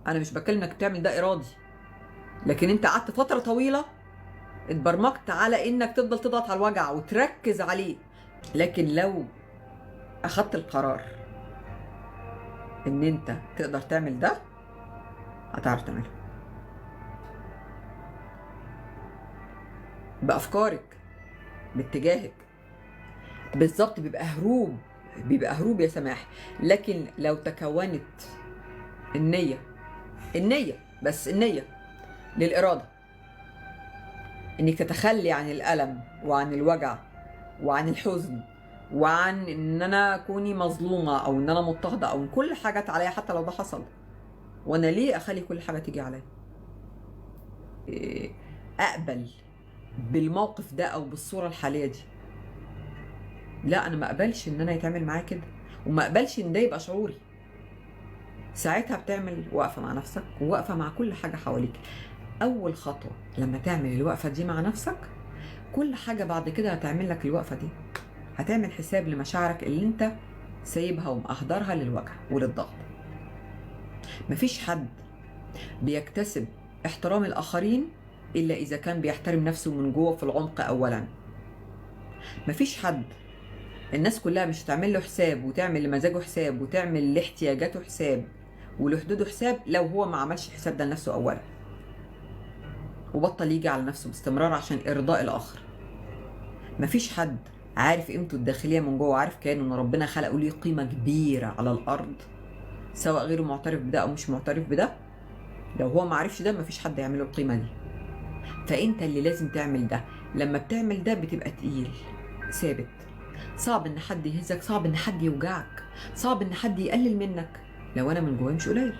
انا مش بتكلم انك تعمل ده ارادي، لكن انت قعدت فترة طويلة اتبرمجت على انك تفضل تضغط على الوجع وتركز عليه. لكن لو اخدت القرار ان انت تقدر تعمل ده، هتعرف تعمله بافكارك، باتجاهك بالظبط. بيبقى هروب، بيبقى هروب يا سماح. لكن لو تكونت النية، النية بس، النية للإرادة إنك تتخلي عن الألم وعن الوجع وعن الحزن وعن إن أنا كوني مظلومة أو إن أنا مضطهدة أو إن كل حاجة جت عليا، حتى لو ده حصل، وأنا ليه أخلي كل حاجة تيجي عليا؟ أقبل بالموقف ده أو بالصورة الحالية دي؟ لا، أنا ما أقبلش إن أنا يتعمل معايا كده، وما أقبلش إن ده يبقى شعوري. ساعتها بتعمل وقفة مع نفسك ووقفة مع كل حاجة حواليك. أول خطوة لما تعمل الوقفة دي مع نفسك، كل حاجة بعد كده هتعمل لك الوقفة دي. هتعمل حساب لمشاعرك اللي انت سايبها ومأهدرها للوجع وللضغط. مفيش حد بيكتسب احترام الآخرين إلا إذا كان بيحترم نفسه من جوه في العمق أولا. مفيش حد، الناس كلها مش هتعمل له حساب وتعمل لمزاجه حساب وتعمل لاحتياجاته حساب ولحدوده حساب لو هو ما عملش الحساب ده لنفسه أولا، وبطل يجي على نفسه باستمرار عشان إرضاء الآخر. مفيش حد عارف قيمته الداخلية من جوه، عارف كأنه إن ربنا خلقه ليه قيمة كبيرة على الأرض، سواء غيره معترف بده أو مش معترف بده. لو هو ما عرفش ده مفيش حد يعمله القيمة دي. فأنت اللي لازم تعمل ده. لما بتعمل ده بتبقى تقيل ثابت، صعب إن حد يهزك، صعب إن حد يوجعك، صعب إن حد يقلل منك لو أنا من جوايا مش قليل.